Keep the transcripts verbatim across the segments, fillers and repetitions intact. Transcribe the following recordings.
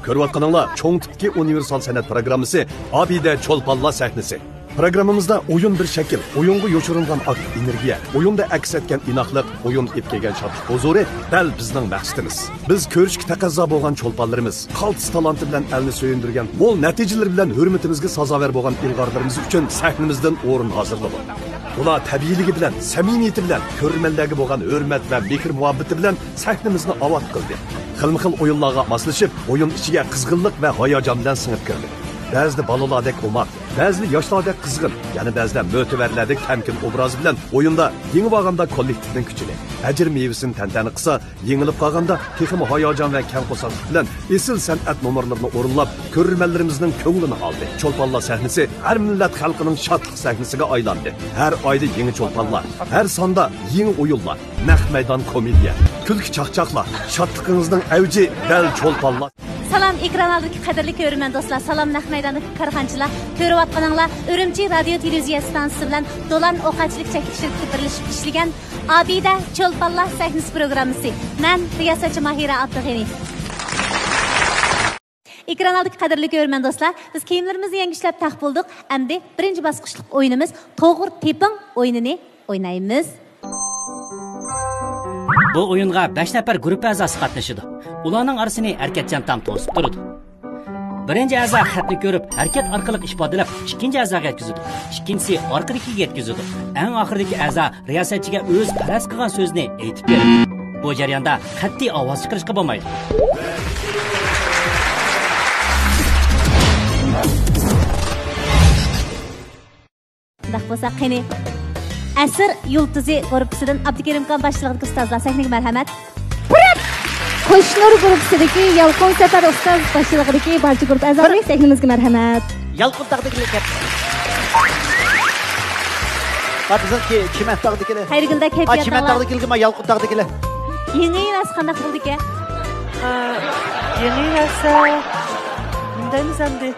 كۆرۈۋاتقىنىڭلار چوڭ تىپتىكى ئۇنىۋېرسال سەنئەت پروگراممىسى ئابىدە چولپانلار سەھنىسى. پروگراممىمىزدا ئويۇن بىر شەكىل، ئويۇنغا يوشۇرۇنغان ئاكتىپ ئېنېرگىيە، ئويۇندا ئەكس ئەتكەن ئىناقلىق، ئويۇن ئېلىپ كەلگەن شادلىق ھۇزۇرى دەل بىزنىڭ مەقسىتىمىز. بىز كۆرۈشكە تەقەززا بولغان چولپانلىرىمىز، قالتىس تالانتى بىلەن ئەلنى سۆيۈندۈرگەن، مول نەتىجىلىرى بىلەن ھۆرمىتىمىزگە سازاۋەر بولغان ئىلغارلىرىمىز ئۈچۈن سەھنىمىزدىن ئورۇن ھازىرلىدۇق. ئۇلار تەبىئىيلىكى بىلەن، سەمىمىيىتى بىلەن، كۆرۈرمەنلەرگە بولغان ھۆرمەت ۋە مېھىر-مۇھەببىتى بىلەن سەھنىمىزنى ئاۋات قىلدى. خىلمۇ خىل ئويۇنلارغا ماسلىشىپ، ئويۇن ئىچىگە قىزغىنلىق ۋە ھاياجان بىلەن سىڭىپ كىردى. بەزىدە بالىلاردەك ئوماق، بەزىدە ياشلاردەك قىزغىن، يەنە بەزىدە مۆتىۋەرلەردەك تەمكىن ئوبرازى بىلەن ئويۇندا يېڭىۋالغاندا كوللېكتىپنىڭ كۈچىنى، ئەجىر مېۋىسىنى تەنتەنە قىلسا، يېڭىلىپ قالغاندا تېخىمۇ ھاياجان ۋە كەڭ قورساقلىق بىلەن ئېسىل سەنئەت نومۇرلىرىنى ئورۇنلاپ، كۆرۈرمەنلىرىمىزنىڭ كۆڭلىنى ئالدى. چولپانلار سەھنىسى ھەر مىللەت خەلقىنىڭ شادلىق سەھنىسىگە ئايلاندى. ھەر ئايدا يېڭى چولپانلار، ھەر ساندا يېڭى ئويۇنلار، نەق مەيدان كومېدىيە، كۈلكە چاقچاقلار، شادلىقىڭىزنىڭ ئەۋجى دەل چولپانلار. سالام، ئېكران ئالدىدىكى قەدىرلىك كۆرۈرمەن دوستلار، سالام، نەق مەيداندىكى كارخانىچىلار، كۆرۈۋاتقىنىڭلار ئۈرۈمچى رادىيو تېلېۋىزىيە ئىستانسىسى بىلەن دولان ئوقەتچىلىك چەكلىك شىركىتى بىرلىشىپ ئىشلىگەن ئابىدە چولپانلار سەھنىسى پروگراممىسى. مەن رىياسەتچى ماھىرە ئابدۇغېنى. ئېكران ئالدىدىكى قەدىرلىك كۆرۈرمەن دوستلار، بىز كىيىملىرىمىزنى يەڭگۈشلەپ تەق بولدۇق. ئەمدى بىرىنچى باسقۇچلۇق ئويۇنىمىز توغرا تېپىڭ ئويۇنىنى ئوينايمىز. بۇ ئويۇنغا بەش نەپەر گۇرۇپپا ئەزاسى قاتنىشىدۇ. ئۇلارنىڭ ئارىسىنى ھەرىكەتچان تام توسۇپ تۇرىدۇ. بىرىنچى ئەزا خەتنى كۆرۈپ، ھەرىكەت ئارقىلىق ئىپادىلەپ، ئىككىنچى ئەزاغا يەتكۈزىدۇ. ئىككىنچىسى ئارقىدىكىگە يەتكۈزىدۇ. ئەڭ ئاخىرىدىكى ئەزا رىياسەتچىگە ئۆزى پەرەز قىلغان سۆزنى ئېيتىپ بېرىدۇ. بۇ جەرياندا قەتئىي ئاۋاز چىقىرىشقا بولمايدۇ. ئۇنداق بولسا، قېنى، ئەسىر يۇلتۇزى گۇرۇپپىسىدىن ئابدۇكېرىمكان باشچىلىقىدىكى ئۇستازلار سەھنىگە مەرھەمەت. قوشنۇر گۇرۇپپىسىدىكى يالقۇن سەپەر ئۇستاز باشچىلىقىدىكى بارچە گۇرۇپپا ئەزالىرى سەھنىمىزگە مەرھەمەت. يالقۇن تاغدىكىلەر كەپتۇ. ھە، بىزنىڭكى چىمەن تاغدىكىلەر. خەيرىگۈلدە ھە، كەيپىيات چىمەن تاغدىكىلەر، ما يالقۇن تاغدىكىلەر. يېڭى ۋەس قانداق بولدىكەن؟ ھە، يېڭى ۋەسە. مۇندايمىز ئەمدى.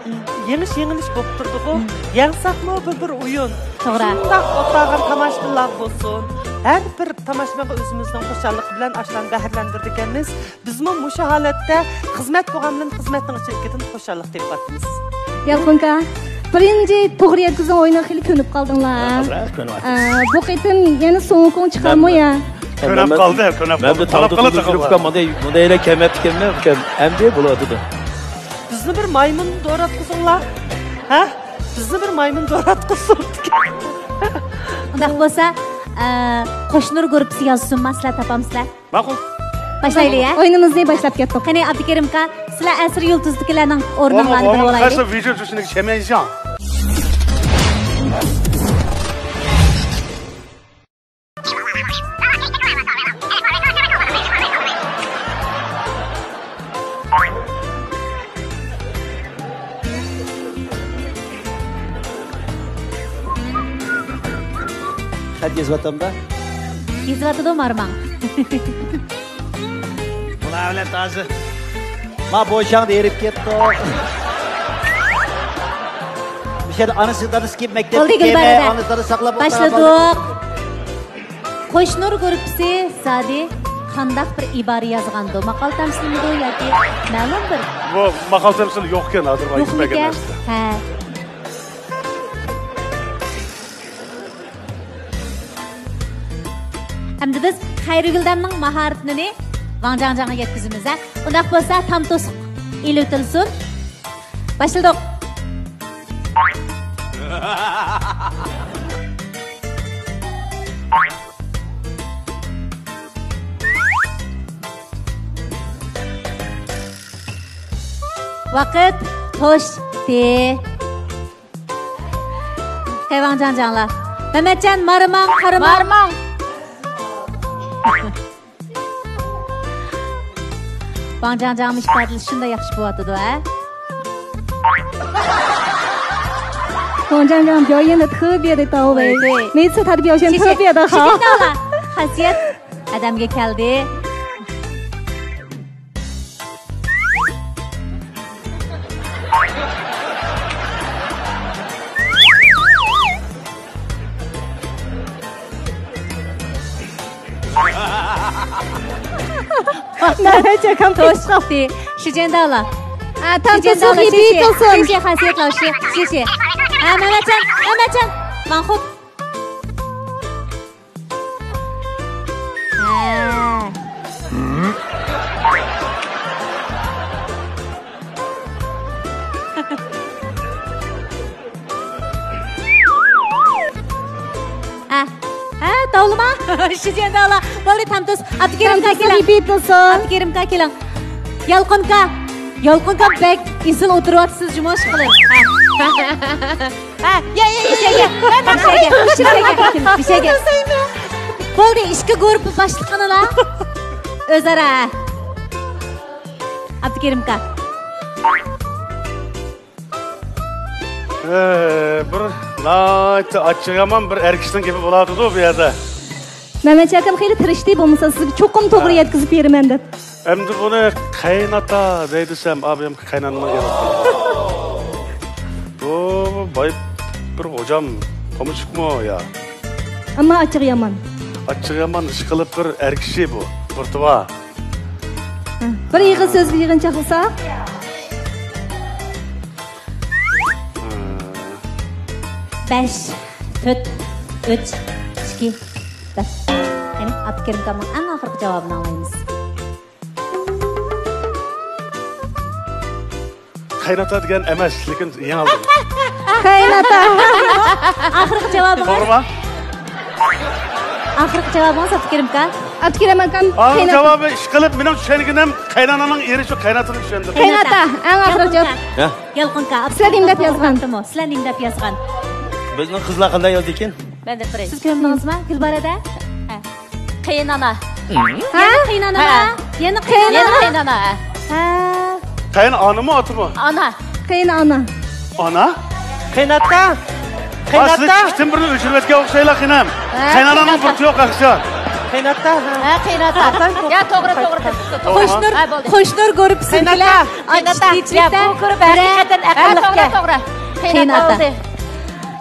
يېڭىش يېڭىلىش بولۇپ تۇرىدىغۇ. يەڭسەكمۇ بىر بىر ئويۇن. توغرا. شۇنداق ئولتۇرغان تاماشىبىنلار بولسۇن. ھەر بىر تاماشىبىنغا ئۆزىمىزنىڭ خۇشاللىقى بىلەن ئاشۇلارنى بەھرىلەندۈرىدىكەنمىز. بىزمۇ مۇشۇ ھالەتتە خىزمەت بولغان بىلەن خىزمەتنىڭ ئىچىدىكىدىن خۇشاللىق تېپىۋاتىمىز. يالقۇنكا، بىرىنچى توغرا يەتكۈزگەن ئويۇنغا خېلى كۆنۈپ قالدىڭلار. ئازراق كۆنۈۋاتىمىز. ئە، بۇ قېتىم يەنە سوڭكوڭ چىقارمۇ يا؟ كۆنۈپ قالدى، كۆنۈپ قالدى. مەن بىر تاغدا تۇرۇپ مۇندايلا كەلمەپتىكەنمەن، ئۇكام، ئەمدى بولۇۋاتىدۇ. بىزنى بىر مايمۇن دوراتقۇزۇڭلار. ھە؟ بىزنى بىر مايمۇن دوراتقۇزۇڭ. ئۇنداق بولسا، ئە، قوشنۇر گۇرۇپپىسى يازسۇنما، سىلەر تاپامسىلەر. ماقۇل. باشلايلى، يا؟ ئويۇنىمىزنى باشلاپ كەتتۇق. قېنى، ئابدۇكېرىمكا، سىلەر ئەسىر يۇلتۇزىدىكىلەرنىڭ ئورنۇڭلارنى بىلىۋالايلى. خەت يېزىۋاتامدا؟ يېزىۋاتىدۇ مارماڭ. بۇلار بىلەن تازا. ما بوشاڭدا ھېرىپ كەتتۇق. مۇشۇ يەردە ئانىسى دادىسى كېلىپ مەكتەپكە بولدى، كەلمەي، گۈلبارىدا. ئانىسى دادىسى ساقلاپ باشلىدۇق. قوشنۇر گۇرۇپپىسى زادى قانداق بىر ئىبارە يازغاندۇ؟ ماقال تەمسىلمىدۇ ياكى مەلۇم بىر بۇ ماقال تەمسىل يوقكەن ھازىر، يوقمىكەن؟ ھە. ئەمدى بىز خەيرىگۈلدەمنىڭ ماھارىتىنى ۋاڭ جاڭجاڭغا يەتكۈزىمىز، ھە؟ ئۇنداق بولسا، تام توسۇق ئېلىۋېتىلسۇن. باشلىدۇق. ۋاقىت توشتى. خەيۋاڭ جاڭجاڭلار. مەمەتجان، مارىماڭ، قارىماڭ. مارىماڭ. ۋاڭ جاڭجاڭمۇ ئىپادىلىشى شۇنداق ياخشى بولۇۋاتىدۇ، ھە؟ 王铮铮表演得特别的到位，对，对。每次他的表现特别的好。谢谢，谢谢大家。خاسىيەت ئادەمگە كەلدى. توشتى. شىجەندالا. ھە، تام شېشە، تۇزلۇق شېشە، يېپى شېشە. يېتىلسۇن. شېشە، خاسىيەت لاۋۇشى. شېشە. ھە، مەمەتجان، مەمەتجان. ماڭخۇت. ھە. ھە. ھە، تاۋلىما. شىجيەندالا. بولدى، تامتۇز. ئابدۇكېرىمكا تامتۇز كېلىڭ. يېپى يېتىلسۇن. ئابدۇكېرىمكا كېلىڭ. يالقۇنكا. يالقۇنكا بەك ئېسىل ئولتۇرۇۋاتىسىز جۇمۇ، ئىشقىلىپ. ھە. ھە، يە، يە، يە، يە، يە. مەن، مەن، مەن. بولدى، ئىككى گۇرۇپپا باشلىقىنىلا ئۆزئارا. ئابدۇكېرىمكا. ئە، بىر ناھايىتى ئاچچىقيامان بىر ئەر كىشىنىڭ گېپى بولۇۋاتىدۇ بۇ يەردە. مەمەتجان ئاكام خېلى تىرىشتى، بولمىسا سىزگە چوقۇم توغرا ھە. يەتكۈزۈپ بېرىمەن دەپ. ئەمدى بۇنى قېيىنئاتا دەي دېسەم، ئابىيەم قېيىنئانىنىڭ ئېغىز قىلىدۇ. بۇ باي بىر غوجام قومۇچۇقمۇ يا؟ ئەمما ئاچچىقى يامان. ئاچچىقى يامان، ئىشقىلىپ بىر ئەر كىشى بۇ. بىر تۇۋا. ھە، بىر ئېغىز سۆزگە يىغىنچاقلىساق. بەش، تۆت، ئۈچ، ئىككى، بىر. قېنى، ئابدۇكېرىم ئاكامنىڭ ئەڭ ئاخىرقى جاۋابىنى ئاڭلايمىز. قېيىنئاتا دېگەن ئەمەس، لېكىن يېڭىلدىم. قېيىنئاتا. ئاخىرقى جاۋابىڭىز؟ توغرىما؟ ئاخىرقى جاۋابىڭىز، ئابدۇكېرىم ئاكا؟ ئابدۇكېرىم ئاكام، ئاخىرقى قېيىنئاتا. جاۋابى، ئىشقىلىپ، مېنىڭ چۈشەنگىنىم قېيىنئانامنىڭ ئېرى شۇ قېيىنئاتىنى چۈشەندۈرۈپ. قېيىنئاتا، ئەڭ ئاخىرقى جاۋاب. ھە؟ يالقۇن ئاكا، سىلەر نېمە دەپ يازغان؟ سىلەر نېمە دەپ يازغان؟ بىزنىڭ قىزلار قانداق يازدىكىن؟ مەن دەپ بېرەي. سىز كۆردىڭىزمۇ؟ گۈلبارەدە؟ ھە. قېيىنئانا. ھە؟ يەنە قېيىنئانا؟ ھە. يەنە قېيىنئانا؟ يەنە قېيىنئانا، ھە. ھە. قېيىنئانىمۇ، ئاتىمۇ؟ ئانا. قېيىنئانا. ئانا؟ قېيىنئاتا. ھە، سىز قېيىنئاتا. ئىككىسىدىن بىرنى ئۆچۈرۈۋەتكەن ئوخشايلا، خېنىم. ھە، قېيىنئانامنىڭ قېيىنئاتا. بۇرتى يوق، ياخشى. قېيىنئاتا، ھە. ھە، قېيىنئاتا. يا، توغرا، توغرا، توغرا. قوشنۇر، ھە، بولدى. قوشنۇر گۇرۇپپىسىدىكىلەر قېيىنئاتا. قېيىنئاتا. يا، بۇ گۇرۇپپا ھەقىقەتەن ئەقىللىقكەن. توغرا، توغرا. قېيىنئاتا. قېيىنئاتا. بولدى.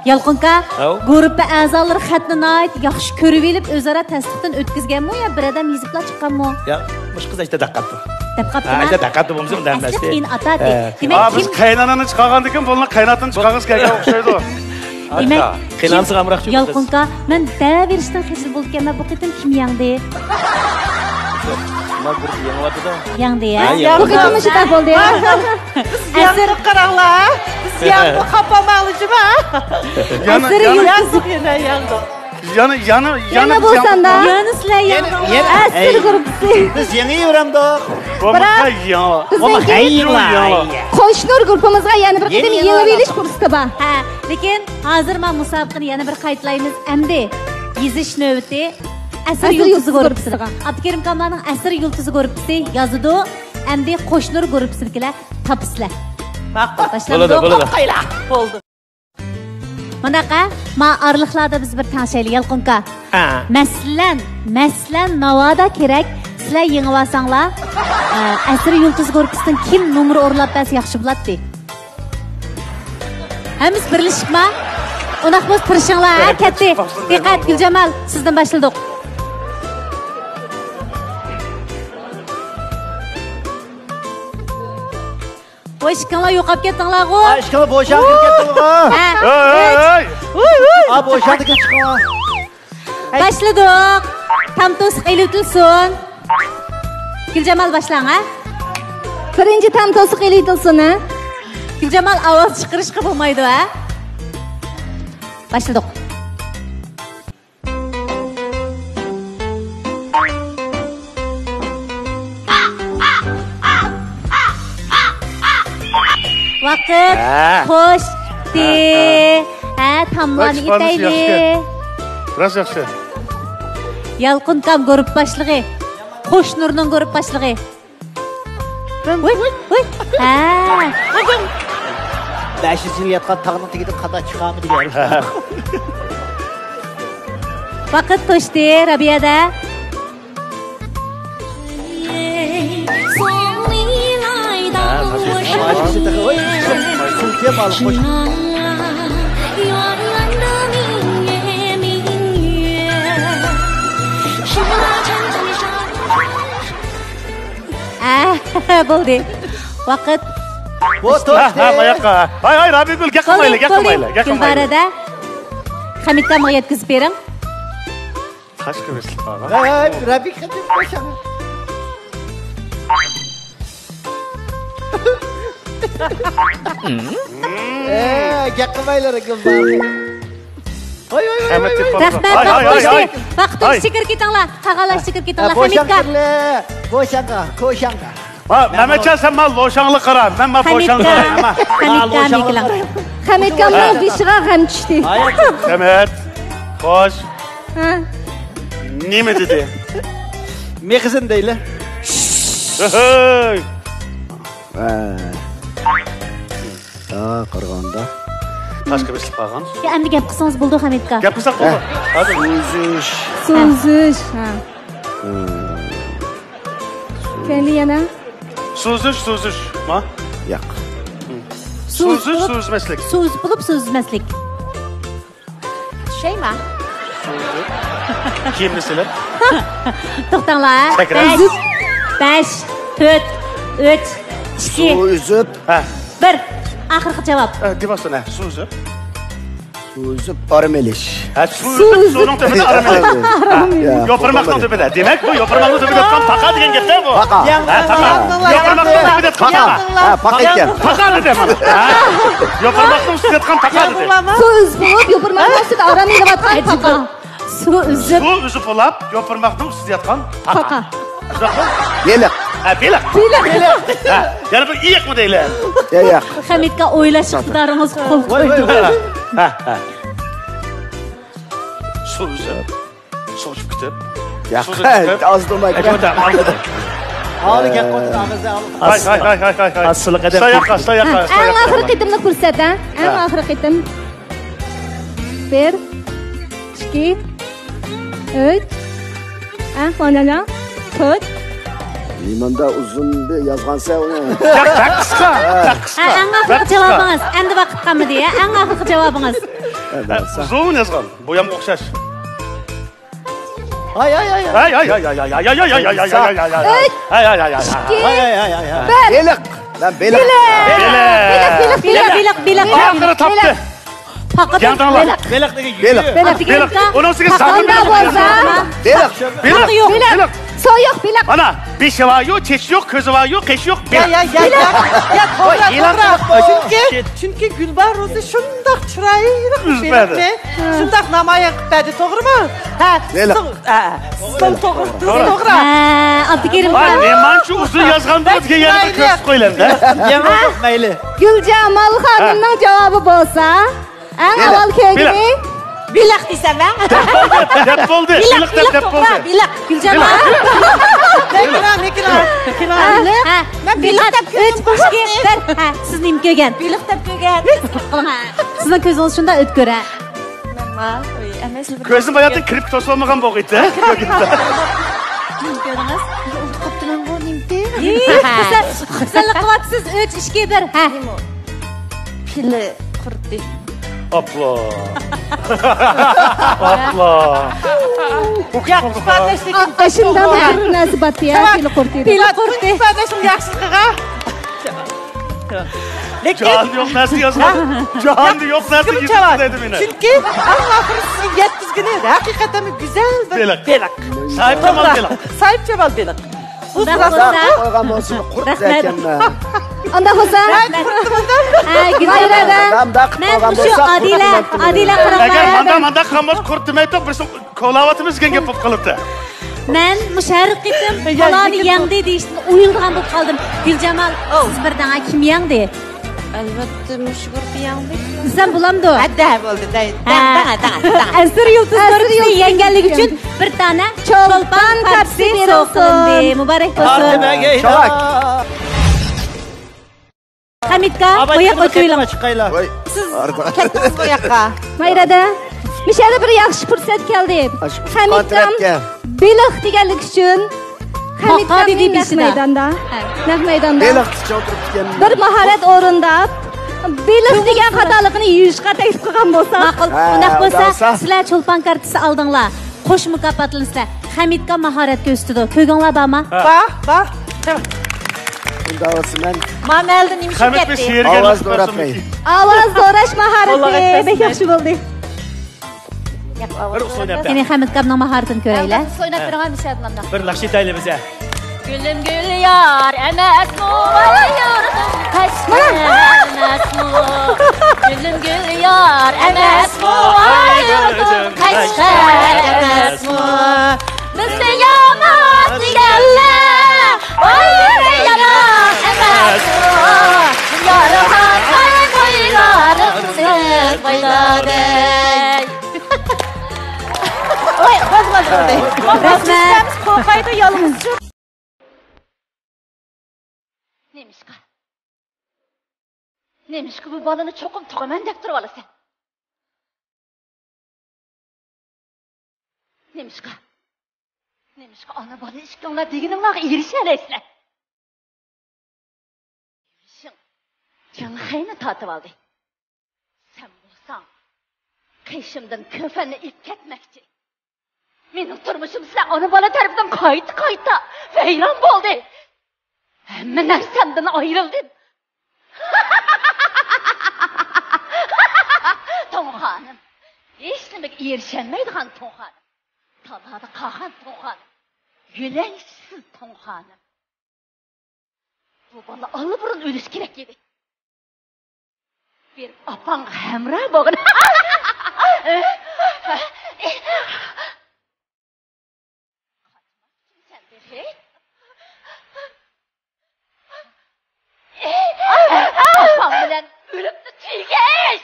يالقۇن ئاكا، ھاۋ. گۇرۇپپا ئەزالىرى خەتنى ناھايىتى ياخشى كۆرۈۋېلىپ، ئۆزئارا تەستىقتىن ئۆتكۈزگەنمۇ يا بىرەردەم يېزىپلا چىققانمۇ؟ يا، مۇشۇ قىز ئەشتە دەققەتتۇ. دەپ قاپتۇ. ھە، ئەشتە دەققەتتۇ بولمىسا، ئۇنداق ئەمەس. ئەسلى قېيىنئاتا ئەتتى. ھە. دېمەك، ھا، بىز كىم؟ قېيىنئانىنى چىقارغاندىكىن بۇلارنىڭ قېيىنئاتىنى چىقارغۇسى كەلگەن ئوخشايدۇ. دېمەك، قېيىنئانىسىغا ئامراق چىقىپ يالقۇن ئاكا، مەن دەۋېرىشتىن خىجىل بولىدىكەنمەن، بۇ قېتىم كىم يەڭدى؟ ما گۇرۇپپا يېڭىۋاتىدۇ. يەڭدى، ھە؟ ھە، يەڭدى. بۇ قېتىم مۇشۇنداق بولدى. بىز يەڭدۇق، قاراڭلار. بىز يەڭدۇق، خاپا بولماڭلار جۇما. يەنە، ئەسىر يەنە يۇلتۇزى. يەڭدۇق، يەنە يەڭدۇق. يەنە، يەنە، يەنە يەنە بىز بولساڭدا. يەڭدۇق. يەنە سىلەر يەڭدىڭلار. يەنە، يەنە، ئەسىر ئەي. گۇرۇپپىسى. بىز يېڭى يۈرەمدۇق. بىراق، بىزنىڭكى، قوشنۇر گۇرۇپپىمىزغا يەنە بىر قېتىم يېڭىۋېلىش پۇرسىتى بار. ھە، لېكىن ھازىر مانا مۇسابىقىنى يەنە بىر قايتىلايمىز. ئەمدى يېزىش نۆۋىتى ئەسىر يۇلتۇزى گۇرۇپپىسىغا. ئابدۇكېرىم ئاكاملارنىڭ ئەسىر يۇلتۇزى گۇرۇپپىسى يازىدۇ. ئەمدى قوشنۇر گۇرۇپپىسىدىكىلەر تاپىسىلەر. باشلامدۇق؟ بولىدۇ، بولىدۇ. بولدى. مانداق، ھە؟ ما ئارىلىقلاردا بىز بىر تەڭشەيلى، يالقۇن ئاكا. ھە. مەسىلەن، مەسىلەن، ناۋادا كېرەك، سىلەر يېڭىۋالساڭلار، ئە، ئەسىر يۇلتۇز گۇرۇپپىسىدىن كىم نومۇر ئورۇنلاپ بەرسە ياخشى بولاتتى. ھەممىسى بىرلىشىپما؟ ئۇنداق بولسا تىرىشىڭلار، ھە، كەتتى. دىققەت، گۈلجامال، سىزدىن باشلىدۇق. ۋاي، ئىككىڭلار يوقاپ كەتتىڭلارغۇ. ھە، ئىككىڭلار بوشاپ كىرىپ كەتتىڭلارغۇ. ھە. ھەي، ھەي، ھەي. ھە، بوشاپ كىرىپ چىقىڭلار. باشلىدۇق. تام توسۇق ئېلىۋېتىلسۇن. گۈلجامال باشلاڭ، ھە؟ بىرىنچى تام توسۇق ئېلىۋېتىلسۇن، ھە؟ گۈلجامال ئاۋاز چىقىرىشقا بولمايدۇ، ھە؟ باشلىدۇق. ۋاقىت ھە. خوشتى. ھە، ھە. ھە، تاملارنى ئىپادىسى ئېتەيلى. ياخشىكەن. راست ياخشى. يالقۇن ئاكام گۇرۇپپا باشلىقى. قوشنۇرنىڭ گۇرۇپپا باشلىقى. ھۇي، ھۇي. ھە. بەش يۈز يىل ياتقان تاغنىڭ تېگىدىن قانداق چىقارمىدى يا؟ ۋاقىت توشتى، رابىيەدە. ئە، بولدى. ۋاقىت. بۇ ھە، ھە، ماياققا. ھاي، ھاي، رابىيگۈل، گەپ قىلمايلى، گەپ قىلمايلى، گەپ قىلمايلى. گۈلبارەدە خەمىتكامغا يەتكۈزۈپ بېرىڭ. تاشقى بېسىلىپ قالغان. ھاي، ھاي، رابىي قېتىپ قويساڭ. ئە، گەپ قىلمايلى، گۈلبار. ھاي، ھاي، ھاي، ھاي، ھاي. رەھمەت، ۋاقىت ئۆتتى. ۋاقىت ئۆتتى، كىرىپ كېتىڭلار. تاغالار، كىرىپ كېتىڭلار. خەمىتكا. بوشاڭغا، بوشاڭغا. ھە، مەمەتجان، سەن ماڭا لوشاڭلىق قارا، مەن ماڭا بوشاڭغا قارايمەن. خەمىتكا، خەمىتكامنىڭ بېشىغا غەم چۈشتى. سەمەت، خوش. ھە. نېمە دېدى؟ مېغىزىنى دەيلى. ھۆي. ھە. قارىغاندا. تاشقى بېسىلىپ قالغان. يا، ئەمدى گەپ قىلسىڭىز بولىدۇ، خەمىتكا. گەپ قىلساق بولىدۇ. ھە. ھازىر. سۈزۈش. سۈزۈش، ھە. كەينى يەنە؟ سۈزۈش، سۈزۈش. ما؟ ياق. سۈزۈش، سۈزمەسلىك. سۈزۈش بولۇپ سۈزمەسلىك. چۈشەيما؟ كىيىمنى سېلىپ. توختاڭلار. سەكرەپ. بەش، بەش، تۆت، ئۈچ، ئىككى. سۇ ئۈزۈپ. ھە. بىر. ئاخىرقى جاۋاب. ھە، دېۋاستىن، ھە، سۇ ئۈزۈپ. سۇ ئۈزۈپ، ئارام ئېلىش. ھە، سۇ ئۈزۈپ، سۇنىڭ تۈبىدە ئارام ئېلىش. ھە، يوپۇرماقنىڭ تۈبىدە. دېمەك، بۇ يوپۇرماقنىڭ تۈبىدە ياتقان پاقا دېگەن گەپتە بۇ. پاقا. ھە، پاقا. يوپۇرماقنىڭ تۈبىدە ياتقان پاقا. ھە، پاقا ئىكەن. پاقا دېدى مانا. ھە. يوپۇرماقنىڭ ئۈستىدە ياتقان پاقا دېدى. سۇ ئۈزۈپ، يوپۇرماقنىڭ ئۈستىدە ئارام ئېلىۋاتقان پاقا. سۇ ئۈزۈپ. سۇ ئۈزۈپ بولاپ، يوپۇرماقنىڭ ئۈستىدە ياتقان پاقا. پاقا. بېلىق. ھە، بېلىق. بېلىق. ھە، يەنە بىر ئېيىقمۇ دەيلى؟ ئېيىق. خەمىتكا، ئويلاش ئىقتىدارىڭىز قول قويدى. ھە، ھە. سۇ ئۈزۈپ. سۇ ئۈزۈپ كېتىپ. ياق، سۇ ئۈزۈپ كېتىپ. ئاز تۇرماي. ئەجەب، ئاز. ھاي، ھاي، ھاي، ھاي، ھاي. ئاستىلىق ئادەم. ساياققا، ساياققا، ھە، ساياققا. ئەڭ ئاخىرقى قېتىملىق پۇرسەت، ھە؟ ئەڭ ئاخىرقى قېتىم. بىر، ئىككى، ئۈچ. ھە، قوينانا. تۆت. نېمانداق ئۇزۇن يازغانسەن ئۇنى. ياق، بەك قىسقا، بەك قىسقا. ھە، ئەڭ ئاخىرقى جاۋابىڭىز. ئەمدى ۋاقىت قالمىدى، ھە؟ ئەڭ ئاخىرقى جاۋابىڭىز. ئۇزۇن يازغان. بويامغا ئوخشاش. ھاي، ھاي، ھاي، ھاي. ھاي، ھاي، ھاي، ھاي. ئۈچ، ئىككى، بىر. بېلىق. مەن بېلىق. بېلىق. بېلىق، بېلىق، بېلىق، بېلىق. ئاخىرى تاپتى. پاقىدىن بېلىق. بېلىق دېگەن بېلىق. بېلىق. ئۇنىڭ ئۈستىگە زاغرا بېلىق. بېلىق. بېلىق. بېلىق. سويۇق بېلىق. ئانا، بېشى بار يوق، چېچى يوق، كۆزى بار يوق، قېشى يوق، بېلىق. يا، يا، يا، يا، يا، توغرا، توغرا. چۈنكى، چۈنكى گۈلباھار روزى شۇنداق چىرايلىق بېلىقنى، شۇنداق نامايان قىلىپ بەردى، توغرىمۇ؟ ھە، بېلىق. ھە، سىزنىڭ توغرا، توغرا. ھە، ئابدۇكېرىم خان. نېمانچە ئۇزۇن يازغاندۇ بىزگە يەنە بىر كۆرسىتىپ قويىلى-دە. يامان، مەيلى. گۈلجامال خانىمنىڭ جاۋابى بولسا، ئەڭ ئاۋۋال كەلگىنى بېلىق دېسەم، ھە؟ دەپ بولدى، دەپ بولدى. بېلىق، بېلىق دەپ، دەپ بولدى. بېلىق. گۈلجامال. مەن كىرا، مەن كىرا. ھە، مەن بېلىق دەپ كۆرگەن. ئۈچ، ئىككى، بىر. ھە، سىز نېمە كۆرگەن؟ بېلىق دەپ كۆرگەن. قىلىڭ، ھە. سىزنىڭ كۆزىڭىز شۇنداق ئۆتكۈر، ھە؟ مەنما، ئۆي ئەمەس. كۆزنى باياتىن كىرىپ توسۇۋالمىغان بولغىيتى. نېمە كۆردىڭىز؟ ئۇنتۇپ قاپتىمەنغۇ، نېمىتى؟ خۇسەنلىق قىلىۋاتىسىز. ئۈچ، ئىككى، بىر. ھە. پىلە قۇرتى. ئاپلا. ئاپلا. ياق، ئىپادىلەشنىڭ ئاشۇنداق بىر نەرسە بار يا، پىلە قۇرتى. پىلە قۇرتى. ئىپادىلەشنىڭ ياخشىلىقىغا. لېكىن جاھاندا يوق نەرسە يازغان. جاھاندا يوق نەرسە يېزىپ دېدى مېنى. چۈنكى ئەڭ ئاخىرى سىزگە يەتكۈزگىنى ھەقىقەتەن گۈزەل بىر بېلىق. بېلىق. ساھىپجامال بېلىق. ساھىپجامال بېلىق. بۇ قويغان بولسىمۇ قۇرت ئەكەنمەن. ئانداق بولسا، ھە، گۈلزارە. مەن مۇشۇ ئادىلە، ئادىلە قىلىڭلار. ئەگەر مانداق، مانداق قىلغان بولسا قۇرت دېمەي تۇرۇپ، بىرسى كولاۋاتىمىز دېگەن گەپ بولۇپ قالىدۇ. مەن مۇشۇ ھەر قېتىم پالانى يەڭدى دېيىشتىن ئويۇلىدىغان بولۇپ قالدىم. گۈلجامال، سىز بىر دەڭە، كىم يەڭدى؟ ئەلۋەتتە، مۇشۇ گۇرۇپپا يەڭدى. دېسەم بولامدۇ؟ ھە، دە، بولدى، دە، دە، دەڭە، دەڭە، دەڭە. ئەسىر يۇلتۇز گۇرۇپپىسى يەڭگەنلىكى ئۈچۈن بىر دانە چولپان كارتىسى سوۋغا قىلىندى. مۇبارەك بولسۇن. خەمىتكا، بۇ ياققا ئۆتۈۋېلىڭ. سىز كەتتىڭىزمۇ ئۇ ياققا؟ مايرا ئادا، مۇشۇ يەردە بىر ياخشى پۇرسەت كەلدى. خەمىتكام بېلىق دېگەنلىكى ئۈچۈن خەمىتكامنى نەق مەيداندا، نەق مەيداندا بىر ماھارەت ئورۇنداپ، بېلىق دېگەن خاتالىقىنى يۇيۇشقا تەكلىپ قىلغان بولساق. ماقۇل. ئۇنداق بولسا، سىلەر چولپان كارتىسى ئالدىڭلار. قوش مۇكاپاتلىنىسىلەر. خەمىتكام ماھارەت كۆرسىتىدۇ. كۆرگۈڭلار بارمۇ؟ بار، بار. شۇنداق بولسا مەن مانا ئەلدە نېمە ئىش خەمىت بىر كەتتى؟ شېئىرگە ئاۋاز دوراپ بەرمەي. ئاۋاز دوراش ماھارىتى بەك ياخشى بولدى. بىر ئۇسسۇل ئەپ بەر. يەنى خەمىت كامنىڭ ماھارىتىنى كۆرەيلى. ئويناپ بېرىڭ، مىشەدىن ئانداق. بىر ناخشا ئېيتايلى بىزە. گۈلۈم گۈل يار ئەمەسمۇ، ۋاي يۇرتۇم قەشقەر ئەمەسمۇ. گۈلۈم گۈل يار ئەمەسمۇ، ۋاي يۇرتۇم قەشقەر ئەمەسمۇ. بىزنى يامان دېگەنلەر، ۋاي يامان ئەمەسمۇ. يارىغان قويلارىمنى قويدى. ۋاي، بولدى، بولدى، بولدى. رەھمەت. قورقايدۇ يالغۇز. نېمىشقا؟ نېمىشقا بۇ بالىنى چوقۇم تۇغىمەن دەپ تۇرۇۋالىسەن؟ نېمىشقا؟ نېمىشقا ئانا بالا ئىككىڭلار دېگىنىڭلارغا ئېرىشەلەيسىلەر؟ يۈرۈشۈڭ جېڭخەينى تارتىۋالدى. سەن بولساڭ قېشىمدىن كۆفەننى ئېلىپ كەتمەكچى. مېنىڭ تۇرمۇشۇم سىلەر ئانا بالا تەرىپىدىن قايتا-قايتا ۋەيران بولدى. ھەممە نەرسەمدىن ئايرىلدىم. تۇڭخانىم. ھېچنېمىگە ئېرىشەلمەيدىغان تۇڭخانىم. تالادا قالغان تۇڭخانىم. يۆلەنچۈكسىز تۇڭخانىم. بۇ بالا ئاللىبۇرۇن ئۆلۈشى كېرەك ئىدى. بېرىپ ئاپاڭغا ھەمراھ بولغىن. قاچماقچىمسەن تېخى؟ ئاپاڭ بىلەن ئۆلۈمنى تۈگەش!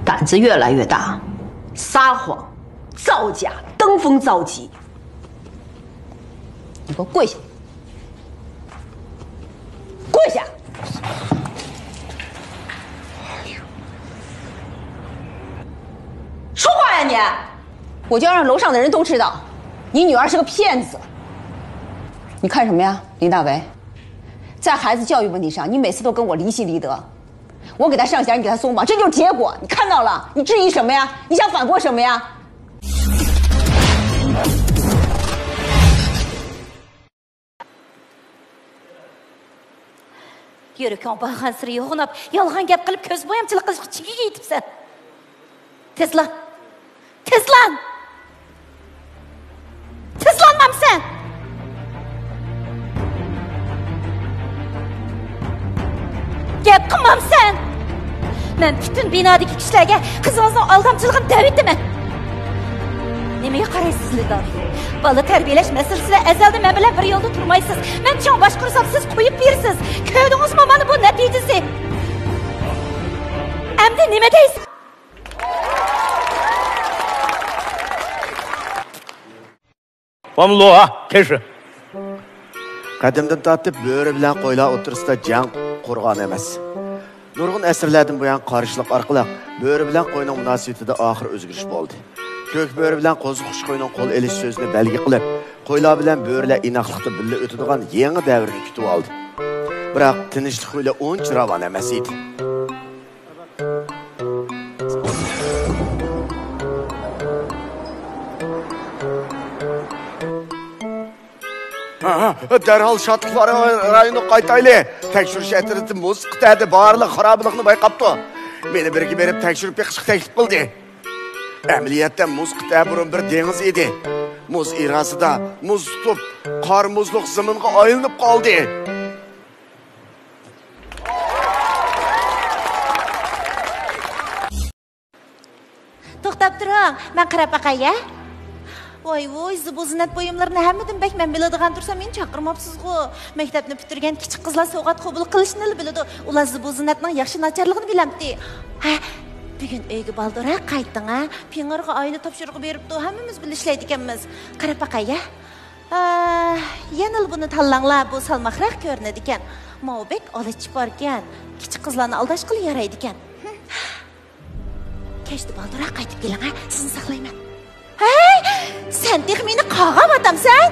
胆子越来越大，撒谎，造假，登峰造极。你给我跪下！跪下！说话呀你！我就要让楼上的人都知道，你女儿是个骗子。你看什么呀，林大为？在孩子教育问题上，你每次都跟我离席离德。 我给他上弦，你给他松绑，这就是结果。你看到了，你质疑什么呀？你想反驳什么呀？يۈرىكىڭ بارغانسېرى يوغىناپ، يالغان گەپ قىلىپ، كۆز بويامچىلىق قىلىشقا چىگىگە يېتىپسەن. تېزلا! تېزلان! تېزلانمامسەن؟ گەپ قىلمامسەن؟ مەن پۈتۈن بىنادىكى كىشىلەرگە قىزىڭىزنىڭ ئالدامچىلىقىنى دەۋېتىمەن. نېمىگە قارايسىز، لىداۋ؟ بالا تەربىيەلەش مەسىلىسىدە ئەزەلدىن مەن بىلەن بىر يولدا تۇرمايسىز. مەن چوڭ باشقۇرسام، سىز قويۇپ بېرىسىز. كۆردىڭىزمۇ مانا بۇ نەتىجىسى؟ ئەمدى نېمە دەيسىز؟ 我们录啊，开始。 قەدىمدىن تارتىپ بۆرە بىلەن قويلار ئوتتۇرىسىدا جەڭ قۇرغان ئەمەس. نۇرغۇن ئەسىرلەردىن بۇيان قارشىلىق ئارقىلىق بۆرە بىلەن قوينىڭ مۇناسىۋىتىدە ئاخىر ئۆزگىرىش بولدى. كۆك بۆرە بىلەن قوزۇقخۇش قوينىڭ قول ئېلىش سۆزىنى بەلگە قىلىپ، قويلار بىلەن بۆرىلەر ئىناقلىقتا بىللە ئۆتىدىغان يېڭى دەۋرنى كۈتۈۋالدى. بىراق تىنچلىق ھويلە ئۇنچە راۋان ئەمەس ئىدى. ھە، ھە، دەرھال شادلىقلار رايونىغا قايتايلى. تەكشۈرۈش ئەترىتى مۇز قىتئەدە بارلىق خارابىلىقنى بايقاپتۇ. مېنى بىرگە بېرىپ تەكشۈرۈپ بېقىشقا تەكلىپ قىلدى. ئەمەلىيەتتە مۇز قىتئە بۇرۇن بىر دېڭىز ئىدى. مۇز ئېراسىدا مۇز تۇتۇپ، قار مۇزلۇق زېمىنغا ئايلىنىپ قالدى. توختاپ تۇرۇڭ، مەن قاراپ باقاي، ھە؟ ۋاي ۋۇي، زىبۇ زىننەت بۇيۇملىرىنى ھەممىدىن بەك مەن بىلىدىغان تۇرسام، مېنى چاقىرماپسىزغۇ. مەكتەپنى پۈتتۈرگەن كىچىك قىزلار سوۋغات قوبۇل قىلىشنىلا بىلىدۇ. ئۇلار زىبۇ زىننەتنىڭ ياخشى ناچارلىقىنى بىلەمتى. ھە، بۈگۈن ئۆيگە بالدۇرراق قايتتىڭ، ھە؟ پىڭئېرغا ئائىلە تاپشۇرۇقى بېرىپتۇ، ھەممىمىز بىللە ئىشلەيدىكەنمىز. قاراپ باقاي، ھە؟ ئا، يەنىلا بۇنى تاللاڭلار، بۇ سالماقراق كۆرۈنىدىكەن. ماۋۇ بەك ئالا چىپاركەن. كىچىك قىزلارنى ئالداشقىلى يارايدىكەن. كەچتە بالدۇرراق قايتىپ كېلىڭ، ھە؟ سىزنى ساقلايمەن. ھەي، سەن تېخى مېنى قاغاۋاتامسەن؟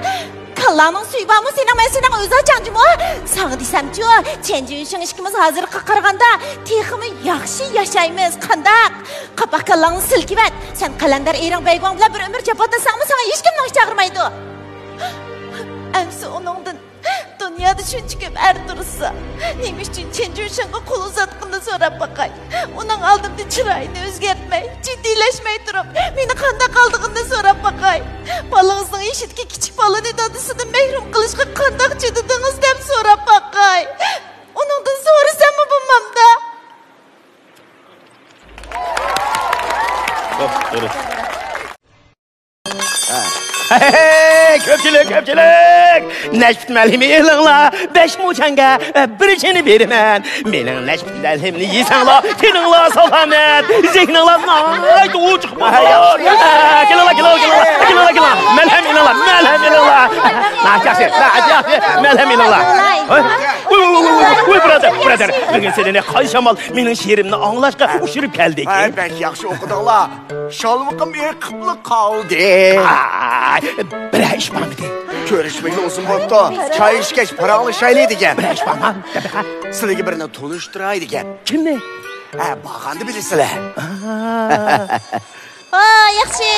كاللاڭنىڭ سۈيى بارمۇ سېنىڭ؟ مەن سېنىڭ ئۆزۈڭ چاڭجىمۇ؟ ساڭا دېسەمچۇ، چېن جۈنشىڭ ئىككىمىز ھازىرقىغا قارىغاندا تېخىمۇ ياخشى ياشايمىز. قانداق؟ قاپاق كاللاڭنى سىلكىۋەت. سەن قەلەندەر ئېرىڭ بەيگۇڭ بىلەن بىر ئۆمۈر جاپا تارتساڭمۇ ساڭا ھېچكىم ناخشا چاغۇرمايدۇ. ئەمسە ئۇنىڭدىن دۇنيادا شۇنچە كۆپ ئەر تۇرسا، نېمە ئۈچۈن چېن جۈنشىڭغا قول ئۇزاتقىنىنى سوراپ باقاي. ئۇنىڭ ئالدىمدا چىرايىنى ئۆزگەرتمەي، جىددىيلەشمەي تۇرۇپ، مېنى قانداق ئالدىغىنىنى سوراپ باقاي. بالىڭىزنىڭ يېشىدىكى كىچىك بالىنى دادىسىدىن مەھرۇم قىلىشقا قانداق چىدىدىڭىز دەپ سوراپ باقاي. ئۇنىڭدىن سورىساممۇ بولمامدا؟ ھەي، كۆپچىلىك، كۆپچىلىك! نەشپۈت مەلھىمى ئېلىڭلار، بەش مو چاڭگا، ئە، بىر چېنى بېرىمەن. مېنىڭ نەشپۈت مەلھىمنى يېسەڭلار، تېنىڭلار سالامەت، زېھنىڭلار ناھايىتى ئوچۇق بولىدۇ. ئە، كېلىڭلار، كېلىڭلار، كېلىڭلار، كېلىڭلار، كېلىڭلار. مەلھەم ئېلىڭلار، مەلھەم ئېلىڭلار. ناھايىتى ياخشى، ناھايىتى ياخشى. مەلھەم ئېلىڭلار. ھە؟ ۋوي، ۋوي، ۋوي، ۋوي، ۋوي، بۇرادەر، بۇرادەر. بۈگۈن سېنى قايسى شامال مېنىڭ شېئىرىمنى ئاڭلاشقا ئۇچۇرۇپ كەلدى؟ ھە، بەك ياخشى ئوقۇدۇڭلار. شالۋىقىم ئېقىپلا قالدى. ئاي، بىرەر ئىش بارمىدى؟ كۆرۈشمىگىلى ئۇزۇن بوپتۇ. چاي ئىچكەچ پاراڭلىشايلى دېگەن. بىرەر ئىش بارمۇ؟ سىلىگە بىرنى تونۇشتۇراي دېگەن. كىمنى؟ ھە، بارغاندا بىلىسىلەر. ھا، ياخشى.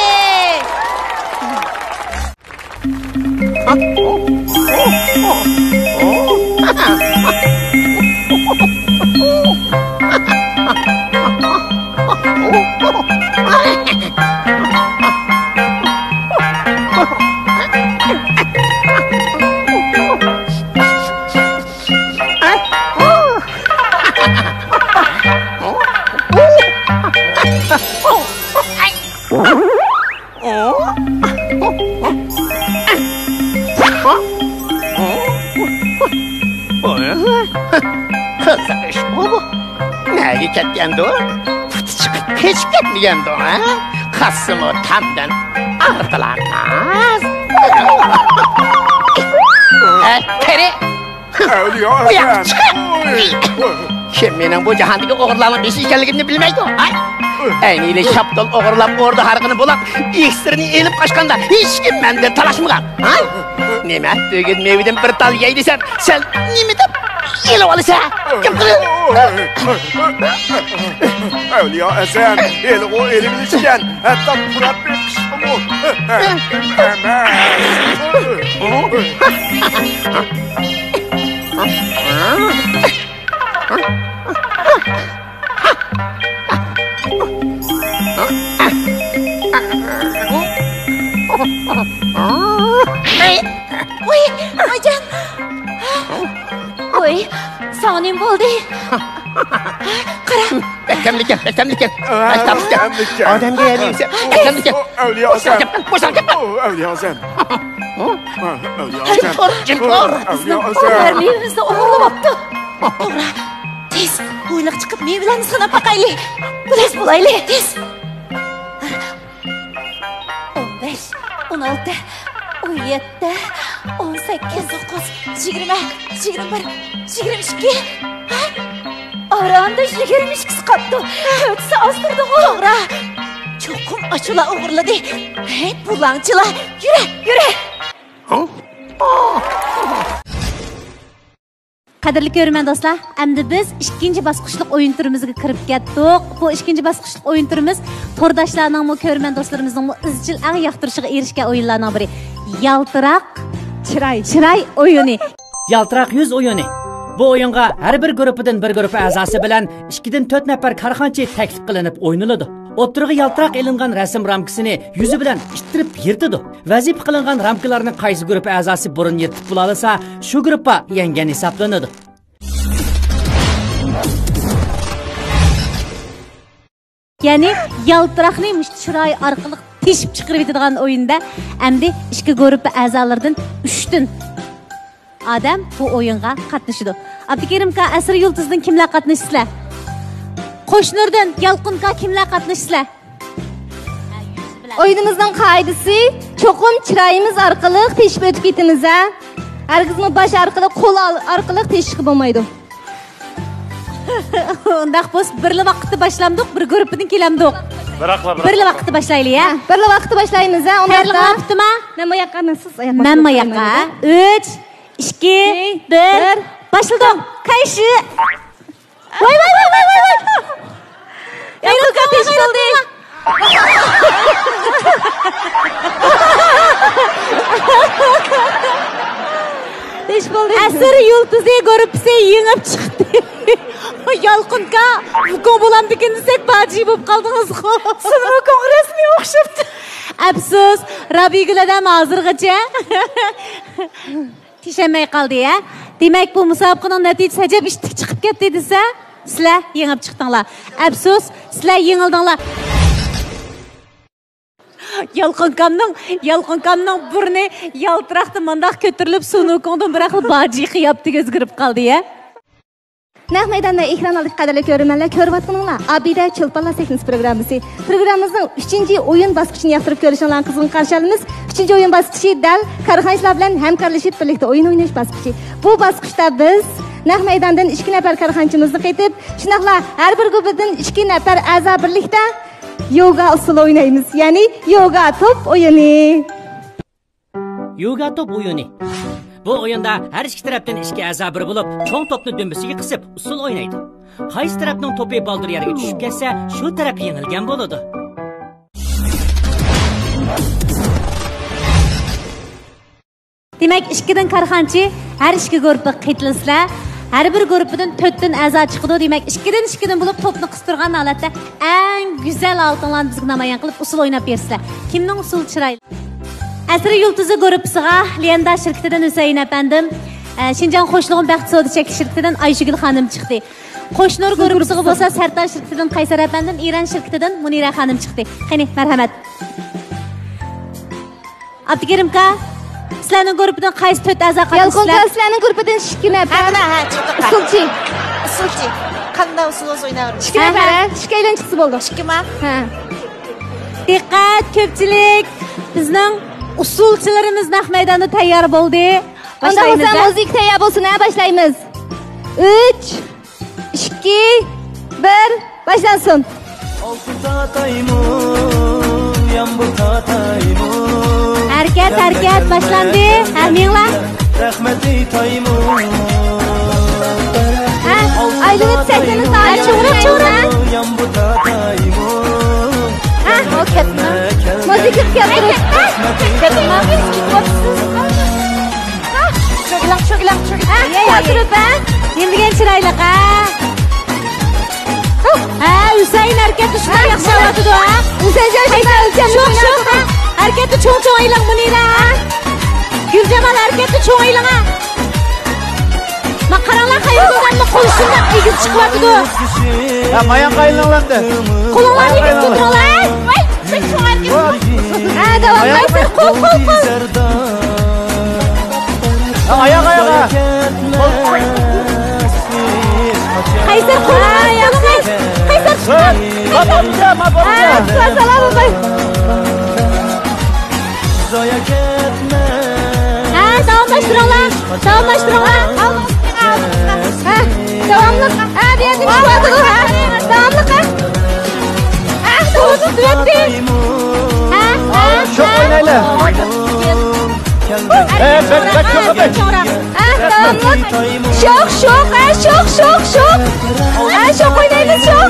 قىزىق ئىشمۇ بۇ. نەگە كەتكەندۇ؟ پۇتى چىقىپ قېچىپ كەتمىگەندۇ، ھە؟ قاسسىمۇ تامدىن ئارتىلالماس. ئەي، قېرى! ئەۋلىيا ئەپەندى! كىم مېنىڭ بۇ جاھاندىكى ئوغرىلارنىڭ بېشى ئىكەنلىكىمنى بىلمەيدۇ، ھە؟ ئەينى ئىلى شاپتۇل ئوغرىلاپ، ئوردا ھارىقىنى بۇلاپ، ئىككىسىنى ئېلىپ قاچقاندا ھېچكىم مەندىن تالاشمىغان، ھە؟ نېمە؟ بۈگۈن مېۋىدىن بىر تال يەي دېسەم، سەن نېمە دەپ ئېلىۋالىسەن؟ گەپ قىل! ئەۋلىيا ھەسەن، ھېلىغۇ ئېلىۋېلىشكەن، ھەتتا پۇراپ بېقىشقىمۇ ھەققىم ئەمەس. ۋوي، ئايجان! ۋوي، ساڭا نېمە بولدى؟ قارا! بەككەملىككەن، بەككەملىككەن. بەك تارتىپكەن. ئادەمگە يەنە يېسە بەككەملىككەن. ئەۋلىيا ھەسەن. بوشاڭ كەتمە، بوشاڭ كەتمە. ئەۋلىيا ھەسەن. ئەۋلىيا ھەسەن. جىم تۇر، جىم تۇر. ئەۋلىيا ھەسەن. مېۋىمىزنى ئوغرىلاپتۇ. توغرا. تېز، ھويلىغا چىقىپ مېۋىلەرنى ساناپ باقايلى. بىلەس بولايلى، تېز. ئون بەش، ئون ئالتە، ئون يەتتە، ئون سەككىز، ئون توققۇز، يىگىرمە، يىگىرمە بىر، يىگىرمە ئىككى. ھە؟ ئاراندا يىگىرمە ئىككىسى قاپتۇ. تۆتىسى ئاز تۇردىغۇ. توغرا. چوقۇم ئاشۇلا ئوغرىلىدى. ھەي، بۇلاڭچىلا. يۈرە، يۈرە. قەدىرلىك كۆرۈرمەن دوستلار، ئەمدى بىز ئىككىنچى باسقۇچلۇق ئويۇن تۈرىمىزگە كىرىپ كەتتۇق. بۇ ئىككىنچى باسقۇچلۇق ئويۇن تۈرىمىز تورداشلارنىڭمۇ، كۆرۈرمەن دوستلىرىمىزنىڭمۇ ئىزچىل ئەڭ ياقتۇرۇشىغا ئېرىشكەن ئويۇنلارنىڭ بىرى. يالتىراق چىراي. چىراي ئويۇنى. يالتىراق يۈز ئويۇنى. بۇ ئويۇنغا ھەر بىر گۇرۇپپىدىن بىر گۇرۇپپا ئەزاسى بىلەن ئىككىدىن تۆت نەپەر كارخانىچى تەكلىپ قىلىنىپ ئوينىلىدۇ. ئوتتۇرىغا يالتىراق ئېلىنغان رەسىم رامكىسىنى يۈزى بىلەن ئىتتىرىپ يىرتىدۇ. ۋەزىپە قىلىنغان رامكىلارنى قايسى گۇرۇپپا ئەزاسى بۇرۇن يىرتىپ بولالىسا، شۇ گۇرۇپپا يەڭگەن ھېسابلىنىدۇ. يەنى يالتىراقنى مۇشۇ چىراي ئارقىلىق تېشىپ چىقىرىۋېتىدىغان ئويۇندا ئەمدى ئىككى گۇرۇپپا ئەزالىرىدىن ئۈچتىن ئادەم بۇ ئويۇنغا قاتنىشىدۇ. ئابدۇكېرىمكا، ئەسىر يۇلتۇزدىن كىملەر قاتنىشىسىلەر؟ قوشنۇردىن، يالقۇنكا، كىملەر قاتنىشىسىلەر؟ ئويۇنىمىزنىڭ قائىدىسى، چوقۇم چىرايىمىز ئارقىلىق تېشىپ ئۆتۈپ كېتىمىز ھە. ھەرگىزمۇ باش ئارقىلىق، قول ئارقىلىق تېشىشقا بولمايدۇ. ئۇنداق بولسا بىرلا ۋاقىتتا باشلامدۇق، بىر گۇرۇپپىدىن كېلەمدۇق. بىراقلا، بىراقلا. بىرلا ۋاقىتتا باشلايلى، ھە؟ بىرلا ۋاقىتتا باشلايمىز، ھە، ئۇنداقتا. تەييارلىقلار پۈتتىمۇ؟ مەن بۇ ياققا، مەن سىز ئاياق مەن بۇ ياققا. ئۈچ، ئىككى، بىر، باشلىدۇق. قايشى. ۋاي، ۋاي، ۋاي، ۋاي، ۋاي، ۋاي. يا، بۇ كاتىش بولدى. ئەسىر يۇلتۇزى گۇرۇپپىسى يېڭىپ چىقتى. يالقۇنكا، ۋۇكۇڭ بولامدىكىن دېسەك، باجى بولۇپ قالدىڭىزغۇ. سىز ۋۇكۇڭغا رەسمىي ئوخشاپتۇ. ئەپسۇس، رابىيگۈل ئادەم ھازىرغىچە تىشەنمەي قالدى، ھە؟ دېمەك، بۇ مۇسابىقىنىڭ نەتىجىسى ئەجەب ئىتتىك چىقىپ كەتتى دېسە، سىلەر يېڭىپ چىقتىڭلار. ئەپسۇس، سىلەر يېڭىلدىڭلار. يالقۇنكامنىڭ، يالقۇنكامنىڭ بۇرنى يالتىراقتا مانداق كۆتۈرۈلۈپ، سۇنۇكۇڭدىن بىراقلا باجى قىياپىتىگە ئۆزگىرىپ قالدى، ھە؟ نەق مەيداندا ئېكران ئالدىدىكى قەدىرلىك كۆرۈرمەنلەر، كۆرۈۋاتقىنىڭلار ئابىدە چولپانلار سەھنىسى پروگراممىسى. پروگراممىمىزنىڭ ئۈچىنچى ئويۇن باسقۇچىنى ياقتۇرۇپ كۆرۈشۈڭلارنى قىزغىن قارشى ئالىمىز. ئۈچىنچى ئويۇن باسقۇچى دەل كارخانىچىلار بىلەن ھەمكارلىشىپ بىرلىكتە ئويۇن ئويناش باسقۇچى. بۇ باسقۇچتا بىز نەق مەيداندىن ئىككى نەپەر كارخانىچىمىزنى قېتىپ، شۇنداقلا ھەر بىر گۇرۇپپىدىن ئىككى نەپەر ئەزا بىرلىكتە يوگا ئۇسسۇلى ئوينايمىز، يەنى يوگا توپ ئويۇنى. يوگا توپ ئويۇنى. بۇ ئويۇندا ھەر ئىككى تەرەپتىن ئىككى ئەزا بىر بولۇپ، چوڭ توپنى دۈمبىسىگە قىسىپ، ئۇسسۇل ئوينايدۇ. قايسى تەرەپنىڭ توپى بالدۇر يەرگە چۈشۈپ كەتسە، شۇ تەرەپ يېڭىلگەن بولىدۇ. دېمەك، ئىككىدىن كارخانىچى ھەر ئىككى گۇرۇپپىغا قېتىلىسىلەر. ھەر بىر گۇرۇپپىدىن تۆتتىن ئەزا چىقىدۇ. دېمەك، ئىككىدىن، ئىككىدىن بولۇپ توپنى قىستۇرغان ھالەتتە ئەڭ گۈزەل ھالىتىڭلارنى بىزگە نامايان قىلىپ، ئۇسسۇل ئويناپ بېرىسىلەر. كىمنىڭ ئۇسسۇلى چىرايلىق؟ ئەسىر يۇلتۇزى گۇرۇپپىسىغا ليەندا شىركىتىدىن ھۈسەيىن ئەپەندىم، ئە، شىنجاڭ خوشلۇغۇم بەخت سودا چەكلىك شىركىتىدىن ئايشۈگۈل خانىم چىقتى. قوشنۇر گۇرۇپپىسىغا بولسا سەرتان شىركىتىدىن قەيسەر ئەپەندىم، ئىران شىركىتىدىن مۇنىرە خانىم چىقتى. قېنى، مەرھەمەت. ئابدۇكېرىمكا، سىلەرنىڭ گۇرۇپپىدىن قايسى تۆت ئەزا قاتنىشىسىلەر؟ يالقۇنكا، سىلەرنىڭ گۇرۇپپىدىن ئىككى نەپەر. ھە، مانا، ھە، چىقتۇق. ئۇسسۇلچى. ئۇسسۇلچى. قانداق ئۇسسۇل بولسا ئويناۋېرىمىز. ئىككى نەپەر، ھە؟ ئىككىيلەن چىقسا بولدى. ئىككىما؟ ھە. دىققەت، كۆپچىلىك! بىزنىڭ ئۇسسۇلچىلىرىمىز نەق مەيداندا تەييار بولدى. ئۇنداق بولسا، باشلايمىز، ھە؟ مۇزىكا تەييار بولسۇن، ھە، باشلايمىز. ئۈچ، ئىككى، بىر، باشلانسۇن. ئالتۇن تاتايمۇ، يامغۇر تاتايمۇ. ھەرىكەت، ھەرىكەت باشلاندى. ھە، مېڭىڭلار. رەھمەت ئېيتايمۇ. ھە، ئايلىنىپ سەھنىنى، ھە، چوڭراق، چوڭراق. يامغۇر تاتايمۇ. ھە، ئۇ كەتمە. مۇزىكا كەلتۈرۈپ. كەتمە. چۆگىلەڭ، چۆگىلەڭ، چۆگىلەڭ. ھە، يا، يا، يا. كەلتۈرۈپ، ھە. نېمە دېگەن چىرايلىق، ھە. ھە، ھۈسەيىن ھەرىكەتنى شۇنداق ياخشى ئالىۋاتىدۇ، ھە. ھۈسەيىن شۇنداق ئۆلچەملىك شوخ، شوخ، ھە. ھەرىكەتنى چوڭ-چوڭ ئېلىڭ، مۇنىرە، ھە. گۈلجامال ھەرىكەتنى چوڭ ئېلىڭ، ھە. ما قاراڭلار، قايسى ئادەمنىڭ قولى شۇنداق ئېگىز چىقىۋاتىدۇ. ھە، مايان قايلىڭلار ئەمدى. قولۇڭلارنى ئېگىز كۆتۈرۈڭلار، ھە. ۋاي، سەن شۇڭا ئەركىن. ھە، داۋاملايسىز. قول، قول، قول. ھە، ئاياغ، ئاياغ. قول. قايسەر، قول. ھە، ياخشى. قايسەر، تۇتقان. ما بولدى، ما بولدى. ھە، سالام، باي. ھە، داۋاملاشتۇرۇڭلار. داۋاملاشتۇرۇڭلار. ھە، داۋاملىق. ھە، بۇ يەردىن چىقىۋاتىدۇ. ھە، داۋاملىق. ھە. ھە، توۋا، توۋا، تۆۋەتتى. ھە، ھە، شوخ ھە. ئوينايلى. ھە، بەك، بەك شوخ، بەك. ھە، داۋاملىق. شوخ، شوخ، ھە، شوخ، شوخ، شوخ. ھە، شوخ ئوينايمىز، شوخ.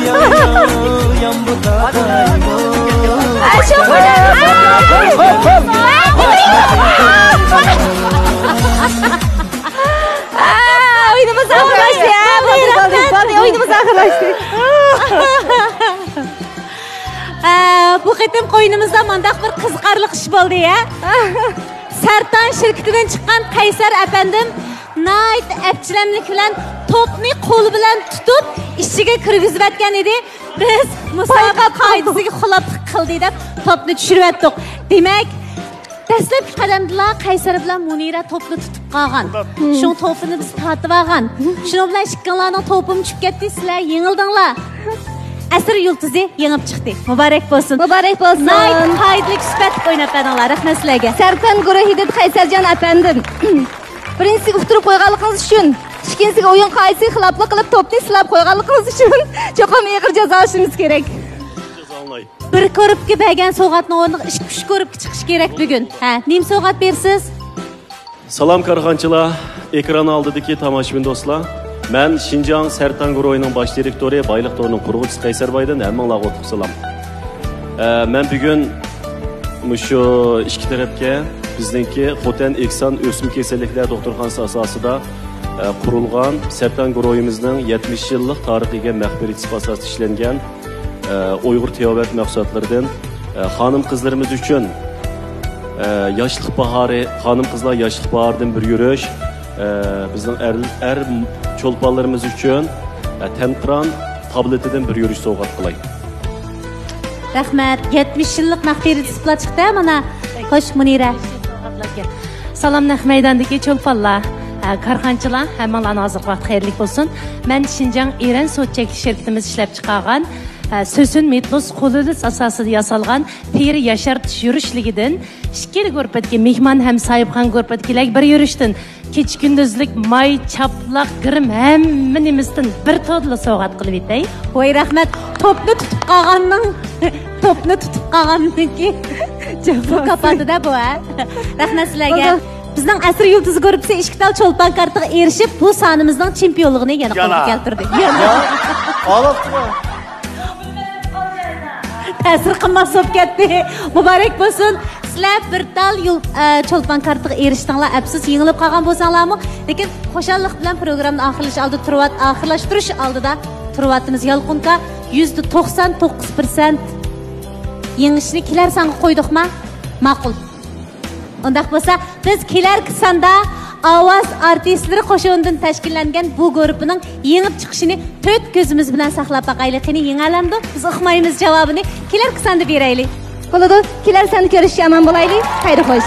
ھە، شوخ ئوينايمىز. ھە. ھە، ئويۇنىمىز ئاخىرلاشتى، ھە؟ بولدى، بولدى، بولدى، ئويۇنىمىز ئاخىرلاشتى. ئە، بۇ قېتىمقى ئويۇنىمىزدا مانداق بىر قىزىقارلىق ئىش بولدى، ھە؟ سەرتان شىركىتىدىن چىققان قەيسەر ئەپەندىم ناھايىتى ئەپچىللىك بىلەن توپنى قولى بىلەن تۇتۇپ، ئىچىگە كىرگۈزۈۋەتكەن ئىدى. بىز مۇسابىقە قائىدىسىگە خىلاپلىق قىلدى دەپ توپنى چۈشۈرۈۋەتتۇق. دېمەك، دەسلەپكى قەدەمدىلا قەيسەر بىلەن مۇنىرە توپنى تۇتۇپ قالغان. شۇڭا توپىنى بىز تارتىۋالغان. شۇنىڭ بىلەن ئىككىڭلارنىڭ توپىمۇ چۈشۈپ كەتتى، سىلەر يېڭىلدىڭلار. ئەسىر يۇلتۇزى يېڭىپ چىقتى. مۇبارەك بولسۇن. مۇبارەك بولسۇن. ناھايىتى پايدىلىق، سۈپەتلىك ئويناپ بەردىڭلار. رەھمەت سىلەرگە. سەرتان گۇرۇھىدىن قەيسەرجان ئەپەندىم. بىرىنچىسىگە ئۇتتۇرۇپ قويغانلىقىڭىز ئۈچۈن، ئىككىنچىسىگە ئويۇن قائىدىسىگە خىلاپلىق قىلىپ توپنى سىلاپ قويغانلىقىڭىز ئۈچۈن چوقۇم ئېغىر جازالىشىمىز كېرەك. جازالاي. بىر كوروپكا بەرگەن سوۋغاتنىڭ ئورنىغا ئىككى، ئۈچ كوروپكا چىقىشى كېرەك بۈگۈن. ھە، نېمە سوۋغات بېرىسىز؟ سالام كارخانىچىلار، ئېكران ئالدىدىكى تاماشىبىن دوستلار. مەن شىنجاڭ سەرتان گۇرۇھىنىڭ باش دىرېكتورى، بايلىق تورىنىڭ قۇرغۇچىسى قەيسەر بايدىن، ھەممىڭلارغا ئوتلۇق سالام. ئە، مەن بۈگۈن مۇشۇ ئىككى تەرەپكە، بىزنىڭكى خوتەن ئېھسان ئۆسمە كېسەللىكلەر دوختۇرخانىسى ئاساسىدا، ئە، قۇرۇلغان سەرتان گۇرۇھىمىزنىڭ يەتمىش يىللىق تارىخىغا ئىگە مەخپىرىيەت ئىسپاتى ئاساسىدا ئىشلەنگەن، ئە، ئۇيغۇر تېبابەت مەھسۇلاتلىرىدىن، ئە، خانىم قىزلىرىمىز ئۈچۈن، ئە، ياشلىق باھارى، خانىم قىزلار ياشلىق باھارىدىن بىر يۈرۈش، ئە، بىزنىڭ ئەر، ئەر چولپانلىرىمىز ئۈچۈن، ئە، تەنقىران تابلېتىدىن بىر يۈرۈش سوۋغات قىلاي. رەھمەت. يەتمىش يىللىق مەخپىرىيەت ئىسپاتى چىقتى مانا. خوش، مۇنىرە. سالام، نەق مەيداندىكى چولپانلار، ھە، كارخانىچىلار، ھەممىڭلارنىڭ ھازىرقى ۋاقتى خەيرلىك بولسۇن. مەن شىنجاڭ ئىرەن سوت چەكلىك شىركىتىمىز ئىشلەپ چىقارغان، ھە، سۆسۈن مېتلوس قولىلىس ئاساسىدا ياسالغان تېرە ياشارتىش يۈرۈشلۈكىدىن ئىككىلا گۇرۇپپىدىكى مېھمان ھەم ساھىبخان گۇرۇپپىدىكىلەرگە بىر يۈرۈشتىن كېچە كۈندۈزلۈك ماي، چاپلاق، گىرىم، ھەممە نېمىسىدىن بىر تودىلا سوۋغات قىلىۋېتەي. ۋاي، رەھمەت. توپنى تۇتۇپ قالغاننىڭ، توپنى تۇتۇپ قالغاننىڭكى مۇكاپاتى-دە بۇ، ھە؟ رەھمەت سىلەرگە. بولدى. بىزنىڭ ئەسىر يۇلتۇزى گۇرۇپپىسى ئىككى تال چولپان كارتىغا ئېرىشىپ، بۇ سانىمىزنىڭ چېمپىيونلۇقىنى يەنە قولغا كەلتۈردى. يەنە. ئاۋاز چىقماي. تەسىر قىلماس بولۇپ كەتتى. مۇبارەك بولسۇن. سىلەر بىر تال يول، ئە، چولپان كارتىغا ئېرىشتىڭلار. ئەپسۇس، يېڭىلىپ قالغان بولساڭلارمۇ. لېكىن خۇشاللىق بىلەن پروگراممىنى ئاخىرلىشىش ئالدىدا تۇرۇۋات-، ئاخىرلاشتۇرۇش ئالدىدا تۇرۇۋاتىمىز. يالقۇنكا يۈزدە توقسان توققۇز پىرسەنت يېڭىشنى كېلەر سانغا قويدۇقما؟ ماقۇل. ئۇنداق بولسا، بىز كېلەركى ساندا ئاۋاز ئارتىسلىرى قوشۇنىدىن تەشكىللەنگەن بۇ گۇرۇپپىنىڭ يېڭىپ چىقىشىنى تۆت كۆزىمىز بىلەن ساقلاپ باقايلى. قېنى، يېڭەلەمدۇ؟ بىز ئۇقمايمىز جاۋابىنى. كېلەركى ساندا بېرەيلى. بولىدۇ. كېلەر ساندا كۆرۈشكە ئامان بولايلى. خەير خوش.